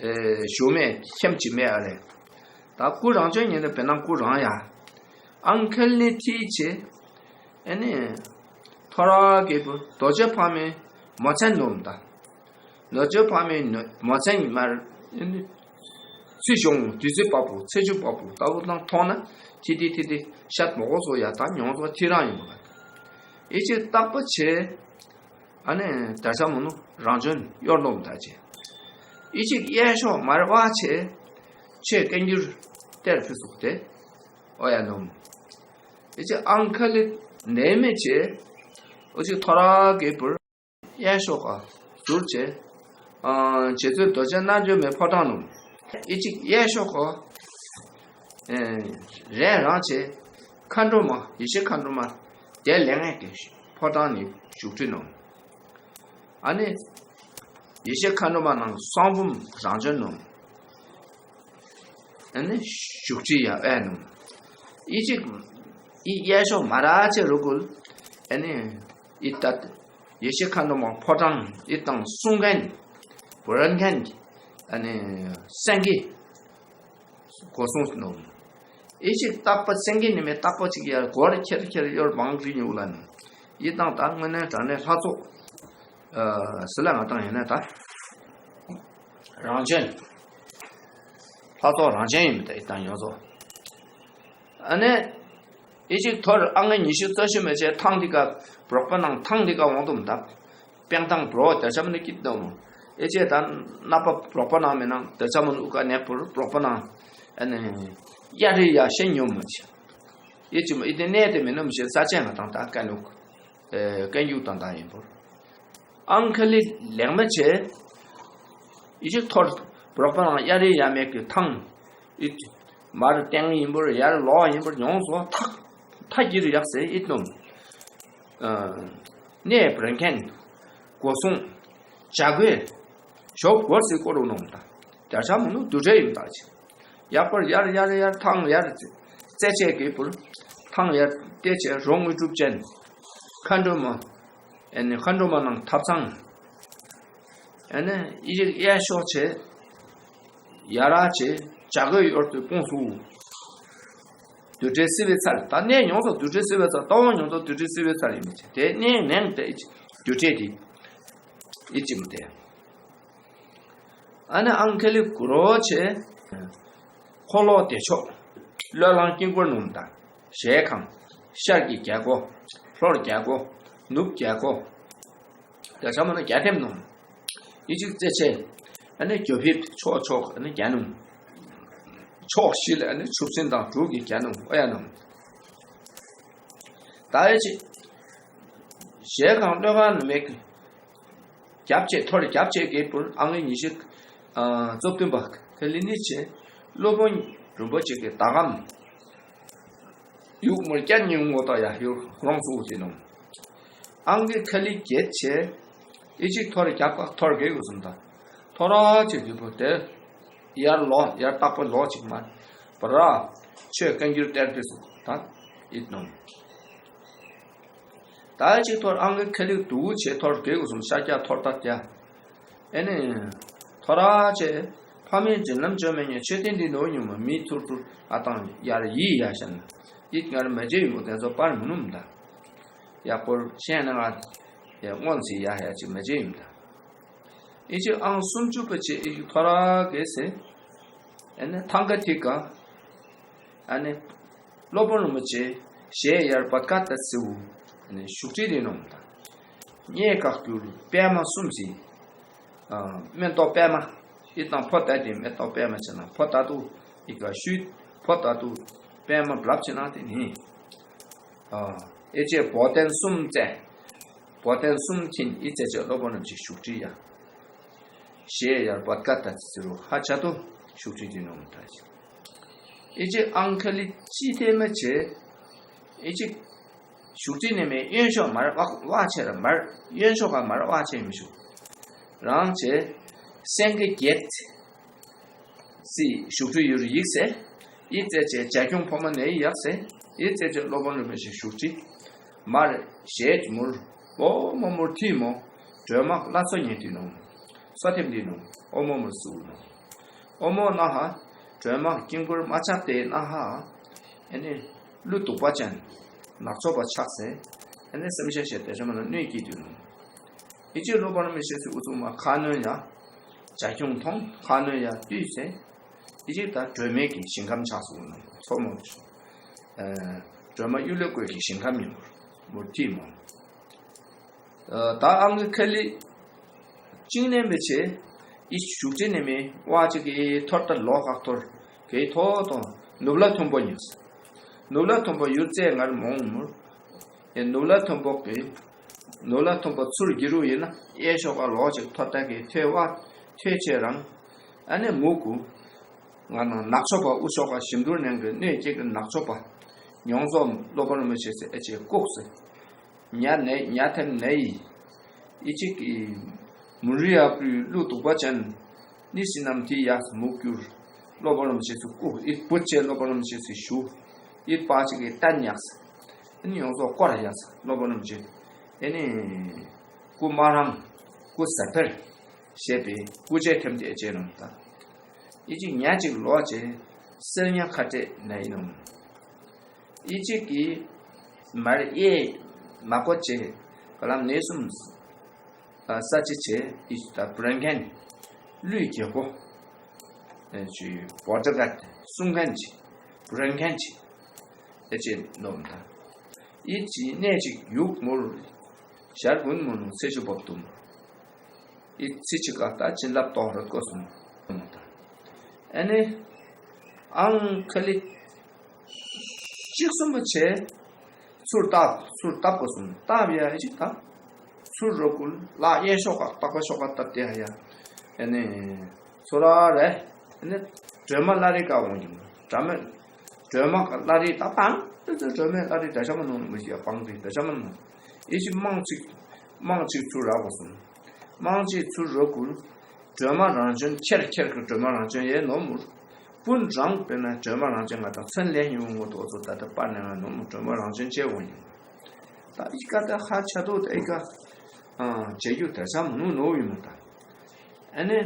ཨེ་ཞུ་མེད་ཁྱེམ་ཅི་མེད་ཨ་རེ། ད་སྐུ་རང་བྱོན་ཉིན་ནི་བེ་ནང་སྐུ་རང་ཡ། ཨང་ཁལ་ནི་ཐི་ཆེ། ཨེ་ནི། ཐོ་ར་གེ་པུ་རྡོ་རྗེ་ཕག་མོའི་མོ་མཚན་ནོམ་ད། རྡོ་རྗེ་ཕག་མོའི་མོ་མཚན་ཉི་མར། ཚེ་གཞུང་དུས་ཚོད་པ་པོ་ཚེ་གཅིག་པ་པོ་ལྟ་བུ་དང་མཐོང་ན་ཐི་ཐི་ཐི་ཐི་ཤད་མོ་གོ་སོ་ཡ་ད་མྱོང་ཚོ་ཐི་རང་ཡིན་པ། ཨེ་ཅེ་བརྟག་པ་ཆེ། ཨ་ནེ་དར་ཆ་མོ་ནུ་རང་བྱོན་གཡོར་ནོམ་ད་ཆེ། ཨེ་ཅིག་གཡས་ཤོག་མར་བ་ཆེ། ཆེ་སྐད་འགྱུར་གཏེར་ཕུ་སུག་སྟེ། ཨོ་ཡ་ནོམ། ཨེ་ཅིག་ཨང་ཁ་ལི་ནེ་མེ་ཆེ། ཨོ་ཅིག་ཐོ་ར་གེ་པུར། གཡས་ཤོག་ག་ཟུར་བྱས། ཨ་རྗེ་བཙུན་རྡོ་རྗེ་རྣལ་འབྱོར་མའི་ཕོ་བྲང་ནུ། ཨི་ཅིག་གཡས་ཤོག་ག་ཨེ་རས་རང་བྱས། མཁའ་འགྲོ་མ་ཡེ་ཤེས་མཁའ་འགྲོ་མ་དེ་ལས་ངན་གྱི་ཕོ་བྲང་ནི་བཞུགས་ཁྲི་ནུ། ཨ་ནི་ཡེ་ཤེས་མཁའ་འགྲོ་མ་ནང་གསང་འབུམ་རང་བྱོན་ནུ། ཨ་ནི་བཞུགས་ཁྲི་ཡ་ཨེ་ནུ། ཨི་ཅིག་ཨི་གཡས་ཤོག་མ་ར་ཆེ་རུ་གུལ། ཨ་ནི་ཨི་ཏ་ཡེ་ཤེས་མཁའ་འགྲོ་མ་ཕོ་བྲང་ཨི་དང་གསུང་མཁན། བོ་རན་མཁན། ཨ་ནི་སེང་གེ། སྒོ་སྲུང་ནོ། ཨི་ཅིག་བརྟག་པ་སེང་གེ་ནི་མེ་བརྟག་པ་ཅིག་ཡར་སྒོར་ཁྱེར་ཁྱེར་གཡོར་མང་རི་ཉུག་ལ་ནི། ཨི་དང་ད་དངོས་གནས་དྲང་གནས་ལྷ་ཚོགས། ཨ་སི་ལ་ང་དང་ཡིན་ན་ད། རང་བྱོན། ལྷ་ཚོགས་རང་བྱོན་ཡིན་མི་ད་ཨི་དང་ཡོང་ཚོ། ཨ་ནི། ཨི་ཅིག་ཐོར་ཨ་ངེ་ཉི་ཤུ་རྩ་བཞི་མེ་ཆེ་ཐང་འདི་ཀ་འབྲོག་པ་ནང་ཐང་འདི་ཀ་འོང་དུ་མི་ད། པེང་ཐང་འབྲོག་དེ་ཆ་མི་ནི་ཀིད་དོ་མོ། ཨེ་ཅེ་ད་ནག་པ་འབྲོག་པ་ནང་མི་ནང་དེ་ཆ་མི་ནི་ཨུ་ཀ་ནེ་པུར་འབྲོག་པ་ནང་། ཨ་ནི། གཡའ་རི་ཡ་ཤེ་ཉོ་མོ་ཆེ། ཨེ་ཅེ་མོ་ཨི་དེ་གནས་དེ་མི་ནི་མི་ཤེ་ས་ཆེན་ང་དང་ད་ཀ་ནུག་ཨེ་ཀན་ཡུག་དང་ད་ཡིན་པོ། ཨང་ཁ་ལི་ལེགས་མ་བྱས། ཨི་ཅིག་ཐོར་འབྲོག་པ་ནང་གཡའ་རི་ཡ་མེད་ཀྱི་ཐང་། ཨི་ཅིག་མར་སྟེང་ཡིན་པོར་ཡར་ལོག་ཡིན་པོར་ཡོངས་སུ་ཐག་ཐག་གིར་ཡག་སེ་ཨི་ནོམ། ཨ་གནས་བོན་མཁན། སྒོ་སྲུང་། བྱ་རྒོད། ཞོག་སྒོར་སི་སྐོར་རུ་ནོམ་དང་། དར་ཆ་མོ་ནུ་དུ་བྲལ་ཡིན་པ་ཅིག་ཡག་པར་ཡར་ཡར་ཡར་ཐང་ཡར་རྩེ་ཆས་ཀྱི་པུར། ཐང་ཡར་བལྟས་བྱས་རོ་དངོས་གྲུབ་ཅན། མཁའ་འགྲོ་མ། ཨེ་ནི་མཁའ་འགྲོ་མ་ནང་ཐབ་ཚང་། ཨེ་ནི་ཡིག་གཡས་ཤོག་བྱས། ཡ་ར་བྱས་བྱ་རྒོད་གཡོར་དུ་དཔུང་སུ། རྡུལ་བྲལ་བསིལ་བའི་ཚལ། ད་གནས་ཡོངས་སུ་རྡུལ་བྲལ་བསིལ་བའི་ཚལ། ལྟ་བ་ཡོངས་སུ་རྡུལ་བྲལ་བསིལ་བའི་ཚལ་ཡིན་པ་བྱས། དེ་གནས་མིང་དེ་རྡུལ་བྲལ་དེ་ཡིད་ཅིག་མ་དེ། ཨ་ནི་ཨང་ཁ་ལི་གུ་རོ་ཆེ། འཁོར་ལོ་བདེ་མཆོག་བློས་བསླངས་དཀྱིལ་འཁོར་ནང་དང་། ཞལ་གང་། ཤར་གྱི་རྒྱལ་སྒོ། ལྷོར་རྒྱལ་སྒོ། ནུབ་རྒྱལ་སྒོ། དེ་ཚང་མ་ནི་རྒྱ་ཐེམ་ནང་། ཡིད་ཅིག་རྩེ་ཆེ། ཨ་ནི་རྒྱ་ཕིབས་ཕྱོགས་ཕྱོགས་ཨ་ནི་རྒྱ་ནང་། ཕྱོགས་བཞི་ལ་ཨ་ནི་ཆུ་སྲིན་དང་འབྲུག་གི་རྒྱ་ནང་ཨོ་ཡ་ནང་། ད་ཡིད་ཅིག་ཞལ་གང་བློས་བསླངས་ནི་མེད། རྒྱབ་བྱེད་ཐོར་རྒྱབ་བྱེད་ཀྱི་པུར་ཨང་ཉི་ཤུ། ཨ་རྩ་བདུན་པ་ཁ་ལི་ནི་ཆེ། སློབ་དཔོན་རིན་པོ་ཆེ་གི་ཟླ་གམ། ཡུག་མུར་སྐྱ་ཉིན་ངོ་ཏོ་ཡ་ཡུག་རོང་སུ་དེ་ནོ། ཨང་གི་ཁ་ལི་བརྒྱད་ཆེ། ཨི་ཅིག་ཐོར་རྒྱབ་ཀ་ཐོར་གེ་གུ་སུམ་ད། ཐོ་ར་ཅིག་དུས་པོ་དེ། ཡར་ལོ་ཡར་བཏགས་པ་ལོ་ཅིག་མ། བ་ར། ཆོས་བཀའ་འགྱུར་གཏེར་དེ་སུ་ད། ཨིད་ནོ། ད་ཅིག་ཐོར་ཨང་གི་ཁ་ལི་དུ་བུ་ཆེ་ཐོར་གེ་གུ་སུམ་ཤ་རྒྱ་ཐོར་ད་དེ། ཨེ་ནི། ཐོ་ར་ཆེ། ཕ་མའི་མགྲིན་ལམ་བཅོས་མེད་ཉེ་མཆོད་རྟེན་འདི་ནོར་ཉུང་མ་མི་ཐུར་ཐུར་ཨ་དང་ཡར་ཡིད་ཡ་ཤན། ཡིད་ངར་མ་བརྗེད་ཡུམ་དེ་ཚོ་པར་མི་ནུམ་ད། ཡག་པོར་ཤེས་ན་ང་། ཡ་སྔོན་སི་ཡ་ཡ་ཅིག་མ་བརྗེད་ཡུམ་ད། ཨི་ཅིག་ཨང་སུམ་ཅུ་པ་ཆེ་ཨི་ཅིག་ཐོ་ར་གེ་སེ། ཨེ་ནི་ཐང་ག་ཐིག་ག་ཨ་ནི། སློབ་དཔོན་རིན་པོ་ཆེ། ཞལ་ཡར་བད་ཀ་ཏ་སིའུ། ཨ་ནི་བཞུགས་ཁྲི་རི་ནོམ་དང་། སྙེ་བཀག་གྱུར་པད་མ་གསུམ་སི། ཨ་སྨན་ཏོག་པད་མ། ཨི་དང་ཕོ་ཏ་དེ་སྨན་ཏོག་པད་མ་ཆེ་ན་ཕོ་ཏ་དུ། ཨི་ཀ་ཤུད། ཕོ་ཏ་དུ། པད་མ་བླབ་ཆེ་ན་དེ་ནི། ཨ་ཨེ་ཅེ་བོ་ཏན་གསུམ་རྩེ། བོ་ཏན་གསུམ་ཁྱིན་ཨི་རྩེ་ཆེ་སློབ་དཔོན་རིན་པོ་ཆེ་བཞུགས་ཁྲི་ཡ། ཞེས་ཡར་བད་ཀ་ཏ་ཟེར་རུ་ཧ་ཆ་ཏོ་ཤུགས་ཆེ་དུས་ནོ་མ་ཐག་ཅིག་ཨི་ཅེ་ཨང་ཁ་ལི་ཅི་ཐེ་མ་ཆེ། ཨི་ཅིག་ཤུགས་ཆེ་ནི་མེ་གཡོན་ཕྱོགས་མར་བག་བག་ཆེ་ར་མར་གཡོན་ཕྱོགས་ག་མར་བག་ཆེ་མི་ཤུགས་རང་ཆེ། སེང་གེ་བརྒྱད། སི་ཞུགས་ཁྲི་ཡུར་ཡིག་སེ། ཡིག་རྩེ་ཆེ་བྱ་ཁྱུང་ཕོ་མོ་ནས་ཡག་སེ། ཡིག་རྩེ་ཆེ་སློབ་དཔོན་རིན་པོ་ཆེ་ཞུགས་ཁྲི། མར་ཞེས་མུར། ཨོ་མོ་མུར་ཐི་མོ། སྒྲོལ་མ་བླ་མཚོ་ཉེ་དུས་ནོ། སོ་ཐེམ་དུས་ནོ། ཨོ་མོ་མུར་སུ་ནོ། ཨོ་མོ་ན་ཧ། སྒྲོལ་མ་དཀྱིལ་འཁོར་མ་ཆགས་ཏེ་ན་ཧ། ཨེ་ནི། ཀླུ་གདུག་པ་ཅན། ནག་ཚོ་པ་ཆགས་སེ། ཨེ་ནི་སེམས་ཤ་ཤ་དེ་ཤ་མ་ན་གནོད་སྐྱེལ་དུས་ནོ། ཨི་ཅི་སློབ་དཔོན་རིན་པོ་ཆེ་སི་ཨུ་ཚུགས་མ་ཁ་གནོན་ཡ། བྱ་ཁྱུང་མཐོང་ཁ་གནོན་ཡ་བཏུས་ཚེ། ཨི་ཅི་ད་སྒྲོལ་མའི་གི་ཞིང་ཁམས་ཆགས་སོང་ནོ་མཚོ་མོ། ཨ་སྒྲོལ་མ་གཡུ་ལོ་བཀོད་ཀྱི་ཞིང་ཁམས་ཡིན་ནོ། མུར་ཐི་མོ། ཨ་ད་ཨང་ཁ་ལི། ཅིང་ནེམ་པེ་ཆེ། ཨི་ཞུགས་ཆེ་ནེ་མེ་བ་ཅི་གི་ཐོར་ད་ལོ་ཁག་ཐོར། གེ་ཐོ་ཐོ། ནུབ་ལ་མཐོན་པོ་ཉིས། ནུབ་ལ་མཐོན་པོ་ཡུར་རྩེ་ངར་མོང་མུར། ཨེ་ནུབ་ལ་མཐོན་པོ་གི། ནུབ་ལ་མཐོན་པོ་ཚུར་གྱི་རུ་ཡིན་ན་གཡས་ཕྱོགས་ཀ་ལོག་ཅིག་ཐོ་ད་གི་ཐོས་བ། ཐོས་ཆེ་རང་། ཨ་ནེ་མུ་གུ། ང་ནང་ནག་ཕྱོགས་པ་དབུ་ཕྱོགས་ཀ་ཞིམ་དུར་ནང་གི་གནོད་སྐྱེལ་གི་ནག་ཕྱོགས་པ། མྱོང་ཚོགས་སློབ་དཔོན་རིན་པོ་ཆེ་སེ་ཨེ་ཅེ་ལྐུགས་སེ། ཉ་ནས་ཉ་ཐེམ་ནས་ཡི། ཨི་ཅིག་གི། མུན་རི་ཡ་པུའི་ཀླུ་གདུག་པ་ཅན། ནི་སི་ནམ་ཐི་ཡག་མུག་གྱུར། སློབ་དཔོན་རིན་པོ་ཆེ་སུ་ཀུ་ཨི་བུ་ཆེ་སློབ་དཔོན་རིན་པོ་ཆེ་སུ་ཞུ། ཨི་པ་ཅིག་གི་བསྟན་ཡག་ཨ་ནི་ཡོངས་སུ་བསྐོར་ཡག་སློབ་དཔོན་རིན་པོ་ཆེ། ཨེ་ནི། སྐུ་མ་རང་། སྐུ་ཟ་ཕེར། ཞེས་པའི་སྐུ་ཆས་ཐེམ་དེ་ཅེ་ནོ་ད། ཨི་ཅིག་ཉ་ཅིག་ལོག་ཅེ། སེར་ཉ་ཁ་ཏྲེ་ན་ཡི་ནོ། ཨི་ཅིག་གི། མར་གཡས། མ་གོ་ཅེ། ག་ལམ་ནས་གསུམ། ས་ཅི་ཆེ། ཨི་ཅིག་ད་བུ་རན་ཁན། ཀླུའི་རྒྱལ་སྒོ། ཨེ་ཅི་བོ་ཏྲ་གཏ་སྲུང་མཁན་ཅིག་བུ་རན་མཁན་ཅིག་ཨེ་ཅེ་ནོམ་ད། ཨི་ཅི་གནས་ཅིག་ཡུག་མུར། ཞར་དགུན་མུར་ནུ་ཚེ་ཆུ་བབ་དུམ། ཨི་ཚེ་ཆི་ཀ་ད་བྱིན་རླབས་ཏོག་རོ་ཀོ་སུམ་ནོམ་ད། ཨེ་ནི། ཨང་ཁ་ལི། གཅིག་གསུམ་པ་ཆེ། ཚུར་བཏབ་ཚུར་བཏབ་དགོས་སོང་བཏབ་ཡ་ཨེ་ཅིག་ད། ཚུར་རོ་ཀུན་ལག་གཡས་ཤོག་ཁ་སྟག་པ་ཤོག་ཁ་བཏབ་དེ་ཧ་ཡ། ཨེ་ནི། ཚུར་ར་རེ། ཨེ་ནི། སྒྲོལ་མ་བླ་རེ་ཀ་འོང་གི་མོ། སྒྲོལ་མ། སྒྲོལ་མ་བླ་རེ་ད་པང་། ཨེ་ཙི་སྒྲོལ་མ་བླ་རེ་ད་ཤ་མ་ནོ་མི་ཤེས་ཡ་པང་དེ་ད་ཤ་མ་ནོ། ཨེ་ཅིག་མང་ཅིག་མང་ཅིག་ཚུར་ར་དགོས་སོང་། མང་ཅིག་ཚུར་རོ་ཀུན། སྒྲོལ་མ་རང་བྱོན་ཁྱེར་ཁྱེར་གི་སྒྲོལ་མ་རང་བྱོན་ཡེ་ནོ་མུར། སྤུན་རང་དཔེར་ན་སྒྲོལ་མ་རང་བྱོན་ང་དང་མཚན་ལེན་ཡོང་ངོ་ཏོ་ཚོ་ད་ལྟ་པར་ནས་ང་ནོ་མུར་སྒྲོལ་མ་རང་བྱོན་བྱེད་འོང་ཡིན། ད་ཨི་ཀ་ད་ཧ་ཆ་དོ་ད་ཨི་ཀ་ཨ་བྱེད་རྒྱུ་དེ་ཚ་མུ་ནུ་ནོ་ཡིན་མོ་ད། ཨ་ནི།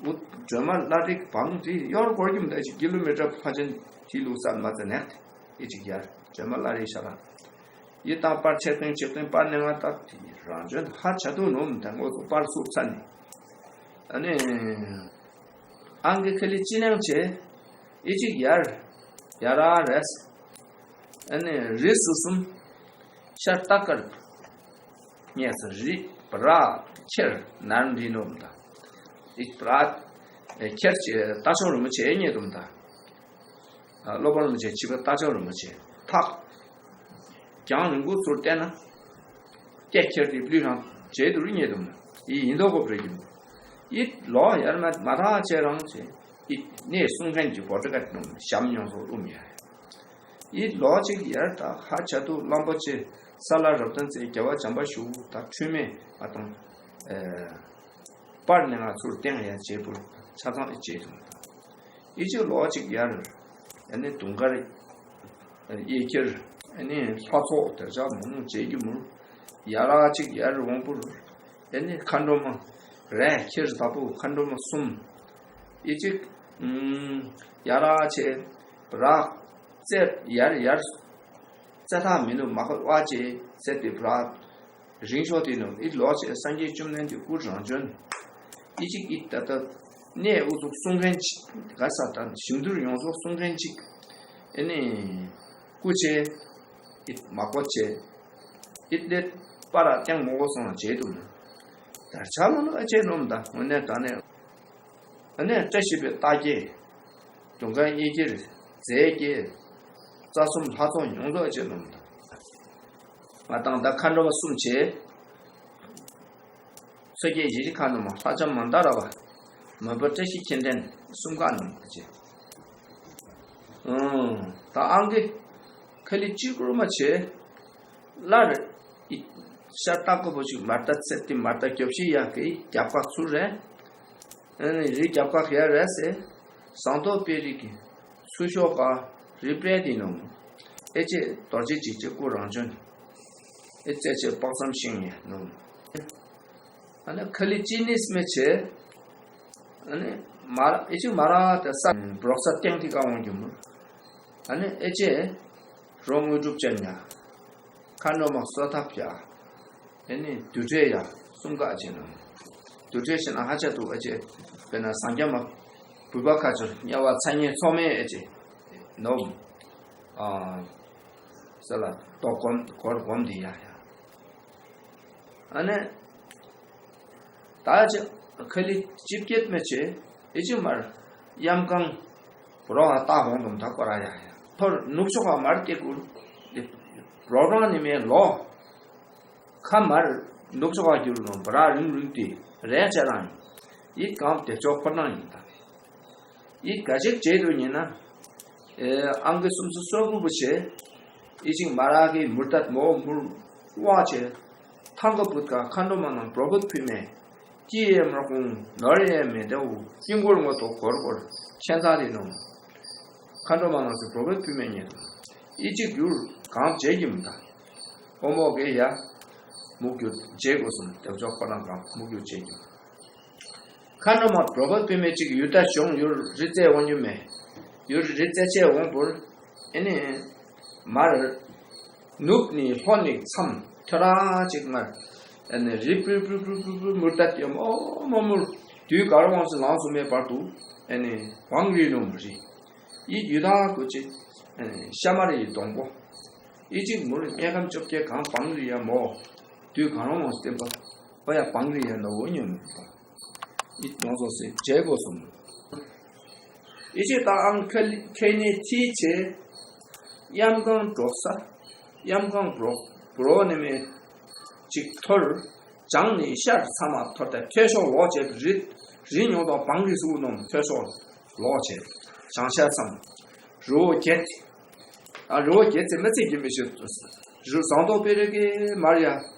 འུ་སྒྲོལ་མ་བླ་རིག་བང་དེ་ཡོར་སྐོར་གྱི་མི་ད་ཅིག་ཀི་ལོ་མི་ཊར་ཕ་ཆེན་དེ་ལུགས་ས་མ་ཚ་ནས་ཏེ། ཨི་གཅིག་ཡར་བྱེ་མ་སླར་ཡི་ཤ་ལ། ཡི་དང་པར་ཆེར་སྟོན་ཆེར་སྟོན་པར་གནས་ལྔ་དག་དེ་རང་བྱོན་ཧ་ཆ་དུ་ནོམ་དང་དངོས་སུ་པར་སུབ་ཚ་ནི། ཨ་ནི། ཨང་ཀི་ཁ་ལི་ཅི་ནང་ཆེ། ཨི་གཅིག་ཡར། ཡ་ར་རེས། ཨ་ནི་རི་སུ་སུམ། ཤར་ཏ་ཀར། ངས་རི་བྲག་ཁྱེར་ནར་འདི་ནོམ་ད། ཨི་བྲག་ཁྱེར་ཆེ་ཏ་ཆོ་རུ་མོ་ཆེ་ཉེ་དུམ་ད། སློབ་དཔོན་རིན་པོ་ཆེ་ཆིབས་པ་རྟ་མཆོག་རིན་པོ་ཆེ་ཐག་གྱང་རིང་པོ་ཚུར་བལྟས་ན། སྐད་ཁྱེར་ཏེ་བློས་རང་བྱེད་དུ་རུ་རྙེད་དུ་མ་ཡིན་མདོག་གོ་བྲེ་གྱིན། ཡིད་ལོ་ཡར་མ་མ་ཐག་ཆེ་རང་ཆེ། ཡིད་གནས་གསུང་མཁན་གྱི་བོ་ཏྲ་ཀ་ནོམ་ཞམ་མྱོང་ཚོ་རླུམ་ཡ། ཡིད་ལོ་གཅིག་ཡར་དག་ཧ་ཆ་དུ་གླང་པོ་ཆེ་ས་ལ་རབ་བརྟན་ཚེ་རྒྱལ་བ་བྱམས་པ་ཞུ་ད་འཁྲུལ་མེད་མ་དང་། པར་ནས་ང་ཚུར་བསྟན་ཡ་བྱེད་པོ་ཆ་ཚང་ཨེ་བྱེད་དུ་མ་དང་། ཨི་ཅིག་ལོ་གཅིག་ཡར། ཨ་ནི་དུང་དཀར། གཡས་འཁྱེར། ཨ་ནི་ལྷ་ཚོགས་དེར་ཆགས་མང་མང་བྱེད་རྒྱུ་མུར། ཡ་ར་གཅིག་ཡར་འོང་པུར། ཨ་ནི་མཁའ་འགྲོ་མ། རས་འཁྱེར་དྭགས་པོ་མཁའ་འགྲོ་མ་གསུམ། ཨི་ཅིག་ཡ་ར་ཆེ། བྲག་རྩེ་ཡར་ཡར། རྩེ་ཐག་མི་ནུབ་མ་ཁོ་བ་ཅེ་ཚེ་ཏི་བྲག་རིང་ཤོས་དེ་ནུབ་ཨི་ལོ་ཆེ་སངས་རྒྱས་བཅོམ་ལྡན་འདས་སྐུ་རང་བྱོན། ཨི་ཅིག་ཨི་ད་ད་གནས་འུ་ཚུགས་གསུང་མཁན་ཅིག་ག་ས་དང་ཞིང་དུར་ཡོངས་རྫོགས་གསུང་མཁན་ཅིག་ཨེ་ནི་སྐུ་ཆེ་ཨི་མ་གོ་ཆེ་ཨི་ལེ་པ་ར་ཀྱང་མོ་གོ་སོང་བྱེད་དུ་ནུབ་དར་ཆ་ལོ་ནུབ་ཨ་ཆེ་ནོམ་ད་དངོས་གནས་དྲང་གནས། ཨ་ནི་བཀྲ་ཤིས་པའི་རྟགས་བརྒྱད། དུང་དཀར་གཡས་འཁྱེར། རྫས་བརྒྱད། རྩ་གསུམ་ལྷ་ཚོགས་ཡོངས་རྫོགས་བྱེད་ལུང་དང་། ང་དང་ད་མཁའ་འགྲོ་མ་གསུམ་བྱེད། མཚོ་སྐྱེས་ཞི་བྱེད་མཁའ་འགྲོ་མ་ལྷ་ལྕམ་མན་དཱ་ར་བ། མོན་པ་བཀྲ་ཤིས་མཁྱེན་ལྡན་གསུམ་ཀ་ནང་བྱེད། ཨང་། ད་ཨང་ཀི་ཁ་ལི་གཅིག་གུར་མ་བྱེད། སླར། ཤར་ཏ་ཀོ་པོ་ཞིག་མར་ཏ་ཚེ་ཏི་མར་ཏ་གྱོབ་ཤི་ཡག་གི་རྒྱབ་ཁ་ཚུར་རེད། ཨ་ནི་རི་རྒྱབ་ཁ་ཡར་རེད་ཟེར། ཟངས་མདོག་དཔལ་རི་གི་ཚུར་ཤོག་པ་རི་པྲེ་དི་ནོ། ཨེ་ཅེ་རྡོ་རྗེ་འཇིགས་བྱེད་སྐུ་རང་བྱོན། ཨེ་ཙེ་ཅེ་དཔག་བསམ་ཤིང་ཡེ་ནོ། ཨ་ནི་ཁ་ལི་ཅི་ནིས་མེ་ཆེ། ཨ་ནི་མ་ར་ཨེ་ཅེ་མ་ར་དེ་ས་འབྲོག་ས་སྟེང་ཐི་ཀ་འོང་རྒྱུ་མོ། ཨ་ནི་ཨེ་ཅེ་རོ་དངོས་གྲུབ་ཅན་ཡ། མཁའ་འགྲོ་མ་གསོལ་ཐབ་ཡ། ཨེ་ནི་དུར་ཁྲོད་ཡ་གསུམ་ཀ་ཅེ་ནོ། དུར་ཁྲོད་ཤེ་ན་ཧ་ཅ་དུ་ཨེ་ཅེ་དཔེར་ན་སངས་རྒྱས་མ་བུ་པ་ཁ་ཆུར་དམྱལ་བ་ཚ་ཉེ་ཚོགས་མེད་ཨེ་ཅེ་ནོ། ཨ་ས་ལ་རྡོ་སྒོམ་གོར་སྒོམ་དི་ཡ་ཡ། ཨ་ནི། ད་ཅི་ཁ་ལི་ཅིབ་ཀེད་མེ་ཆེ་ཨི་ཅི་མར་ཡམ་གང་རོ་ཧ་ཏ་ཧོང་དུམ་ཐ་ཀོ་ར་ཡ་ཡ་ཐོར་ནུབ་ཕྱོགས་ཧ་མར་ཏེ་ཀུར་རོ་རང་ནི་མེ་ལོ་ཁ་མར་ནུབ་ཕྱོགས་ཧ་གྱུར་ནོ་བ་ར་རིང་རིང་ཏི་རེ་ཆ་རང་ཡིན་གང་དེ་ཕྱོགས་ཁོ་རང་ཡིན་ད། ཡིད་ག་ཅིག་བྱེད་དུ་ཉེ་ན། ཨེ་ཨང་ཀི་སུམ་ཅུ་སོ་དགུ་པོ་བྱེད། ཡིད་ཅིག་མ་རག་གི་མུར་ཏད་མོ་མུར་བ་བྱེད། ཐང་ག་བུད་ག་མཁའ་འགྲོ་མ་ནང་པྲོ་བུད་ཕུལ་མེ། ཀྱི་ཡེ་མར་ཀུང་ནོར་ཡེ་མེ་དེའུ་དཀྱིལ་འཁོར་ངོ་ཐོག་གོར་གོར་ཁྱེད་ཚ་དེ་ནོ། མཁའ་འགྲོ་མ་ནང་སུ་པྲོ་བུད་ཕུལ་མེ་ཉེ་དུ། ཡིད་ཅིག་གྱུར་གང་བྱེད་ཀྱི་མི་ད། ཨོ་མོ་གེ་ཡ། མུག་གྱུར་བྱེད་དགོས་སུམ་དེ་ཚོ་ཁོ་རང་གང་མུག་གྱུར་བྱེད་ཀྱི། མཁའ་འགྲོ་མ་པྲོ་བ་པུས་མོ་གཅིག་ཡུལ་ལྟ་བྱུང་ཡུལ་རི་རྩེ་འོང་རྒྱུ་མེད། ཡུལ་རི་རྩེ་ཆེ་འོང་བུར། ཨེ་ནི། མར། ནུབ་ནི་ལྷོ་ནི་མཚམས་ཐོ་ར་གཅིག་མར། ཨེ་ནི་རི་པུ་པུ་པུ་པུ་པུ་མུར་ལྟ་ཡོམ་ཨོ་མོ་མུར། དུས་གར་འོང་སི་ལངས་སུ་མེད་བར་དུ། ཨེ་ནི། བང་རི་ནུམ་རི། ཡི་ཡུལ་དག་གོ་ཅིག་ཨེ་ནི། ཤ་མ་རི་ཡི་སྡོང་པོ། ཡི་གཅིག་མུར་སྨད་ཁམས་བཅོ་བརྒྱད་གང་བང་རི་ཡ་མོ། དུས་གར་འོང་སི་བསྟན་པ། ཨོ་ཡ་བང་རི་ཡ་ནོ་འོ་ཉོ་མི་བ། ཡིད་ཡོངས་སུ་ཟེར་བྱེད་དགོས་སོང་། ཡི་ཆེ་ད་ཨང་ཁལ་ཁེ་ནེ་ཐི་ཆེ། ཡམ་གང་འབྲོག་ས། ཡམ་གང་འབྲོག་འབྲོག་ནི་མེ། ཅིག་ཐོར། བྱང་ནི་ཤར་ཚ་མ་ཐོར་ཏེ་ཐོས་ཤོག་ལོག་བྱེད་རི་རི་ཉོ་དང་བང་རི་སུ་ནོམ་ཐོས་ཤོག་ལོག་བྱེད། བྱང་ཤར་མཚམས། རི་བོ་བརྒྱད། ཨ་རི་བོ་བརྒྱད་ཚེ་མི་ཚེ་རྒྱུན་མི་ཤེས་ཏུ། རི་ཟངས་མདོག་དཔེ་རི་གི་མར་ཡ།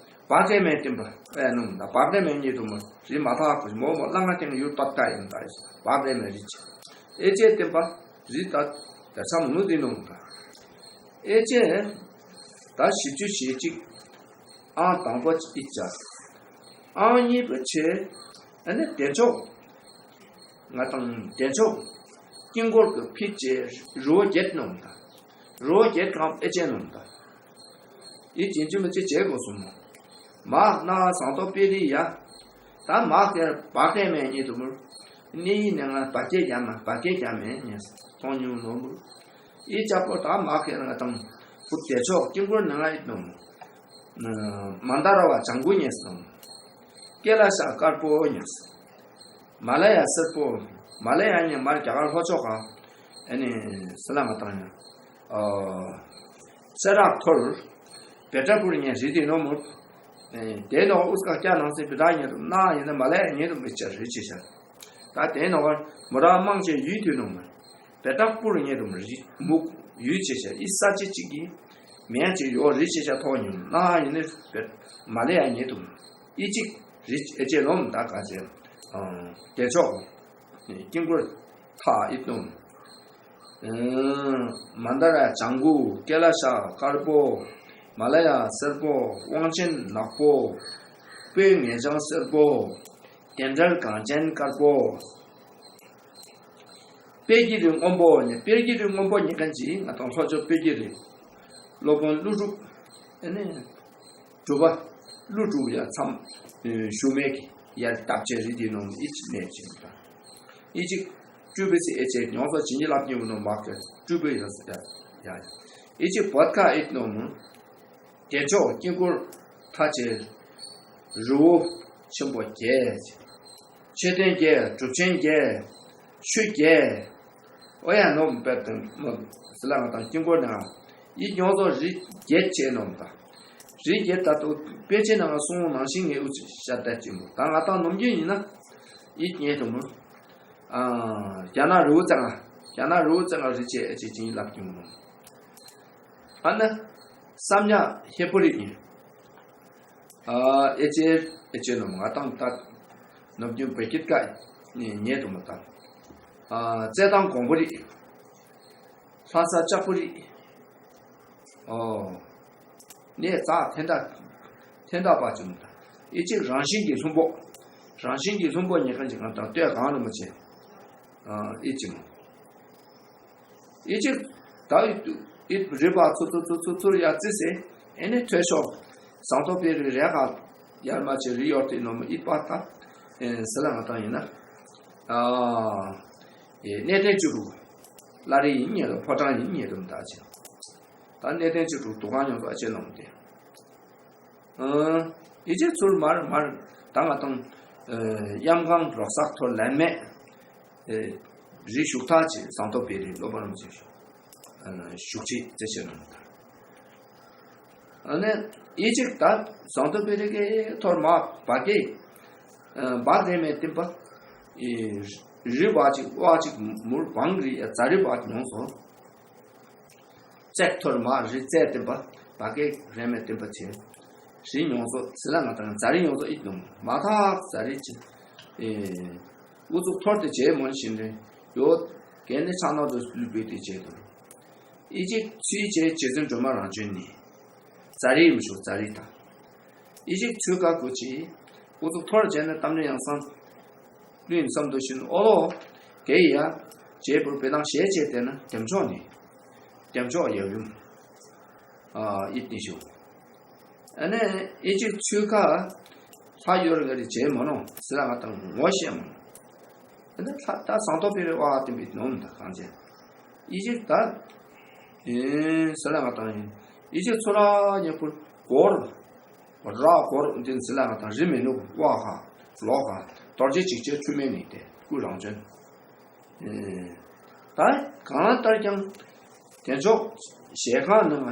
བག་རེ་མེ་སྟེན་པ་ཨེ་ནུམ་ད་བག་རེ་མེ་ཉིད་དུ་མ་རི་མ་ཐག་གུ་མོ་མོ་གླང་ང་སྟེང་ཡུལ་ཏོག་ཏ་ཡིན་ད་བག་རེ་མེ་རི་ཅི། ཨེ་ཅེ་སྟེན་པ་རི་ད་ད་ཚམ་ནུ་དི་ནུམ་ད། ཨེ་ཅེ་ད་བཞི་བཅུ་ཞེ་གཅིག་ཨང་དང་པོ་ཨི་ཅ། ཨང་གཉིས་པོ་ཆེ། ཨ་ནི་བདེ་མཆོག་ང་དང་བདེ་མཆོག་དཀྱིལ་འཁོར་གྱི་ཕིད་ཅེ་རི་བོ་བརྒྱད་ནོམ་ད། རི་བོ་བརྒྱད་གང་ཨེ་ཅན་ནོམ་ད། ཨི་ཅིན་ཅི་མི་ཅི་བྱེད་དགོས་སོང་མོ། མ་ན་ཟངས་མདོག་དཔལ་རི་ཡ། ད་མ་ཁེར་བ་ཁེ་མེད་ཉེ་དུ་མུར། ནི་ཡི་ནི་ང་བ་ཁེ་རྒྱ་མ་བ་ཁེ་རྒྱ་མེད་ཉེ་མཐོང་ཉུང་ནོ་མུར། ཨི་ཅག་པོ་ད་མ་ཁེར་ང་དང་བུ་དེ་ཕྱོགས་དཀྱིལ་འཁོར་ནི་ང་ཨི་ནོ་མོ། མན་ད་ར་བ་ལྗང་གུ་ཉེ་སོང་། ཀེ་ལ་ཤ་དཀར་པོ་ཉེ་སོང་། མ་ལ་ཡ་སེར་པོ། མ་ལ་ཡ་ཉེ་མར་རྒྱ་གར་ལྷོ་ཕྱོགས་ག་ཨ་ནི་སི་ལ་ང་དང་ཡ། ཨོ། སེ་རག་ཐོར། བེ་ཏྲ་པུར་ཉེ་རི་དེ་ནོ་མུར། ཨེ་དེ་ནོ་ཨུ་སྐ་སྐྱ་ནང་སེ་བི་ད་ཉེ་རུ་ན་ཡིན་ན་མ་ལ་ཡ་ཉེ་རུ་མི་ཆ་རི་ཆེ་ཤ། ད་དེ་ནོ་བར་མུ་ར་མང་ཆེ་ཡུལ་དུ་ནོ་མུར། བེ་ཏྲ་པུར་ཉེ་རུ་རི་མུག་ཡུལ་ཆེ་ཤ་ཨི་ས་ཆེ་གཅིག་གི། མེན་ཆེ་ཡོ་རི་ཆེ་ཤ་ཐོག་ཉུང་ན་ཡིན་ན་བེ་མ་ལ་ཡ་ཉེ་རུ་ཨི་གཅིག་རི་ཨེ་ཆེ་ནོ་མུ་ད་ག་ཆེ། ཨ་དེ་ཕྱོགས། དཀྱིལ་འཁོར་མཐའ་ཨི་ནོ་མུ། མན་ད་ར་ལྗང་གུ་ཀེ་ལ་ཤ་དཀར་པོ། མ་ལ་ཡ་སེར་པོ་དབང་ཆེན་ནག་པོ། སྤོས་ངད་ལྗང་སེར་པོ། དེ་འདྲར་གངས་ཅན་དཀར་པོ། དཔལ་གྱི་རི་སྔོན་པོ་ནི་དཔལ་གྱི་རི་སྔོན་པོ་ཉེ་མཁན་གྱིས་ང་དང་ལྷོ་ཕྱོགས་དཔལ་གྱི་རི། སློབ་དཔོན་ཀླུ་སྒྲུབ། ཨ་ནི། གྲུབ་པ། ཀླུ་སྒྲུབ་ཡ་མཚམས། ཞུ་མེད་ཀྱི་ཡར་བཏབ་ཆེ་རི་དེ་ནོ་མུ་ཨི་ཅིག་ནས་ཅིག་དང་། ཨི་ཅིག་སྤྲུལ་པའི་ཚེ་ཨེ་ཅེ་ཉོང་སོ་བྱིན་གྱིས་བརླབས་ཉེ་བུ་ནོ་མ་ཀེ་སྤྲུལ་པའི་ཡ་ཡ་ཡ། ཨི་ཅིག་བོད་ཁ་ཨི་ནོ་མུ། དེ་ཕྱོགས་དཀྱིལ་འཁོར་མཐའ་ཆེ། རི་བོ་ཆེན་པོ་བརྒྱད། མཆོད་རྟེན་བརྒྱད་གྲུབ་ཆེན་བརྒྱད། ཆོས་བརྒྱད། ཨོ་ཡ་ནོ་མུ་པད་དང་མོ་སི་ལ་ང་དང་དཀྱིལ་འཁོར་ནང་ཡིད་ཉོ་ཚོ་རི་བརྒྱད་ཆེ་ནོ་མུ་ད། རི་བརྒྱད་ད་དུ་དཔེ་ཆེ་ནང་གསུང་ནང་བཞིན་ངས་ཨུ་ཅི་ཤ་ད་ཅི་མོ་ད་ང་དང་ནོམ་རྒྱུན་ཡིན་ན། ཡིད་ཉེ་དུ་མོ། ཨ་རྒྱ་ནག་རི་བོ་རྩེ་ལྔ། རྒྱ་ནག་རི་བོ་རྩེ་ལྔ་རི་ཆེ་ཨེ་ཅེ་ཅིན་ལབ་ཀྱི་མོ། ཨ་ནི། བསམ་ཡས་ཧེ་པོ་རི་ཡིན། ཨ་ཨེ་ཅེ་ཨེ་ཅེ་ནོ་མུ་ང་དང་ད། ནོར་རྒྱུན་བོད་སྐད་ཀ་ནི་ཉེ་དུ་མོ་ད། ཨ་རྩེ་ཐང་གོང་པོ་རི། ལྷ་ས་ལྕགས་པོ་རི། ཨོ། ནས་རྩ་འཐེན་ད། འཐེན་ད་པ་ཅུ་མོ་ད། ཨེ་ཅེ་རང་བཞིན་གྱི་ལྷུན་པོ། རང་བཞིན་གྱི་ལྷུན་པོ་ཉེ་མཁན་གྱི་ང་དང་ལྟོས་གང་རུ་མ་བྱེད། ཨ་ཨེ་ཅེ་མོ། ཨི་ཅིག་ད་ཨི་རི་པ་ཚུ་ཚུ་ཚུ་ཚུ་ཚུར་ཡ་ཙི་སེ། ཨེ་ནི་ཐོས་ཤོག་ཟངས་མདོག་དཔལ་རི་རེ་ཁ་ཡར་མ་ཆེ་རི་ཡོར་ཏི་ནོ་མུ་ཨི་པ་ད། ཨེ་སི་ལ་ང་དང་ཡིན་ན། ཨ་ཨེ་གནས་བརྟན་བཅུ་དྲུག་བླ་རི་ཡིན་ཉེ་རུ་ཕོ་བྲང་ཡིན་ཉེ་རུ་མདའ་ཆེ། ད་གནས་བརྟན་བཅུ་དྲུག་འདུ་ཁང་ཡོངས་སུ་ཨ་ཆེ་ནོ་མུ་དེ། ཨ་ཨི་ཅིག་ཚུར་མར་མར་ད་ང་དང་། ཨེ་གཡམ་ཁང་རོགས་སག་ཐོར་ལན་མེད། ཨེ་རི་བཞུགས་ཐག་ཆེ་ཟངས་མདོག་དཔལ་རི་སློབ་པ་རིན་པོ་ཆེ་བཞུགས། ཨ་བཞུགས་ཆེ་རྩེ་ཆེ་ནང་ད། ཨ་ནི་ཨི་ཅིག་ད་ཟངས་མདོག་དཔལ་རི་གི་ཐོར་མ་བ་གེ། ཨ་བ་རེ་མེ་ཏིམ་པ། ཨེ་རི་བ་ཅིག་བ་ཅིག་མུར་བང་རི་ཡ་ཛ་རི་བ་ཉོང་སོ། བཙས་ཐོར་མ་རི་བཙས་བསྟན་པ་བ་གེ་རེ་མེ་བསྟན་པ་ཆེ། རི་ཉོང་སོ་སི་ལ་ང་དང་ཛ་རི་ཉོང་སོ་ཨི་ནོ་མ་ཐག་ཛ་རི་ཆེ། ཨེ་ཨུ་ཚུགས་ཐོར་དེ་ཆེ་མོན་བཞིན་རེ་ཡོད། གན་ནི་ཆ་ནོ་དུ་ལུས་པའི་དེ་ཆེ་དུ། ཨི་ཅིག་ཚུལ་ཆེ་རྗེ་བཙུན་སྒྲོལ་མ་རང་བྱོན་ནི། ཛ་རི་མི་ཤོག་ཛ་རི་དང་། ཨི་ཅིག་ཚུལ་ཀ་གུ་ཆེ། ཨུ་ཚུགས་ཐོར་བྱས་ནས་གཏམ་རེ་ཡང་བསམ། ལུས་བསམ་དུ་བཞིན་ཨོ་ལོ། གེ་ཡ། རྗེ་བུར་བེ་དང་ཞལ་བཅས་བལྟས་ན་བདེ་མཆོག་ནི། བདེ་མཆོག་ཡབ་ཡུམ། ཨ་ཨིད་ནི་ཤོ། ཨ་ནི་ཨི་ཅིག་ཚུལ་ཁ། ལྷ་ཡོད་རེ་རེ་བྱས་མ་ནོ་སི་ལ་ང་དང་ངོ་ཤེས་མ་ནོ། ཨ་ནི་ལྷ་ད་ཟངས་མདོག་དཔལ་རི་བ་བསྟན་པའི་ནོམ་ད་གང་བྱས། ཨི་ཅིག་ད། ཨེ་སི་ལ་ང་དང་ཡིན། ཨི་ཅིག་ཚུ་ར་ཉེ་ཁུར་སྒོར། ར་སྒོར་འདི་ཟི་ལ་ང་དང་རི་མེ་ནུ་བ་ཁ་ལོ་ཁ་རྡོ་རྗེ་འཇིགས་བྱེད་འཁྲུལ་མེད་ནི་དེ་སྐུ་རང་བྱོན། ཨེ་ད་གང་ལྟར་ཀྱང་དེ་ཕྱོགས་ཞལ་ཁང་ནང་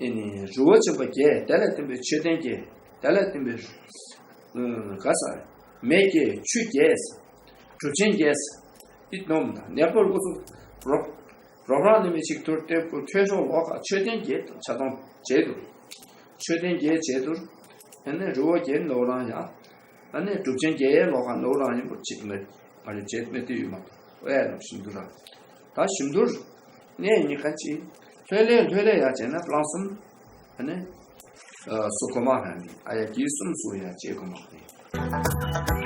ཨེ་ནི་རི་བོ་ཆེན་པོ་བརྒྱད་དེ་ལ་བརྟེན་པའི་མཆོད་རྟེན་བརྒྱད་དེ་ལ་བརྟེན་པའི་ག་ས་མེ་བརྒྱད་ཆུ་བརྒྱད་གྲུབ་ཆེན་བརྒྱད་ཨི་ནོམ་དང་ནེ་པོར་ཨུ་ཚུགས་རོགས། རོགས་རང་ནི་མི་ཞིག་ཐུར་ཏེ་ཁུ་ཁྱོད་ཤོག་ལོག་ག་མཆོད་རྟེན་བརྒྱད་དང་ཆ་ཚང་བྱས་དུར། མཆོད་རྟེན་བརྒྱད་བྱས་དུར། ཨ་ནི་རི་བོ་བརྒྱད་ནོར་རང་ཡ། ཨ་ནི་གྲུབ་ཆེན་བརྒྱད་ལོག་ག་ནོར་རང་ཡིན་པོ་ཅིག་མེད། ཨ་རི་བྱས་མེད་དུ་ཡོད་མ་ཐུབ་ཨེ་ནམ་ཞིམ་དུར་ར། ད་ཞིམ་དུར། ནས་ཉི་ཁ་ཅི། ལྷོད་ལས་ལྷོད་ལས་ཡ་བྱས་ན་པླང་གསུམ། ཨ་ནི། སུ་ཁོ་མ་ཧན་ཨ་ཡ་གི་གསུམ་སུ་ཡ་བྱས་གོ་མ་ཧན།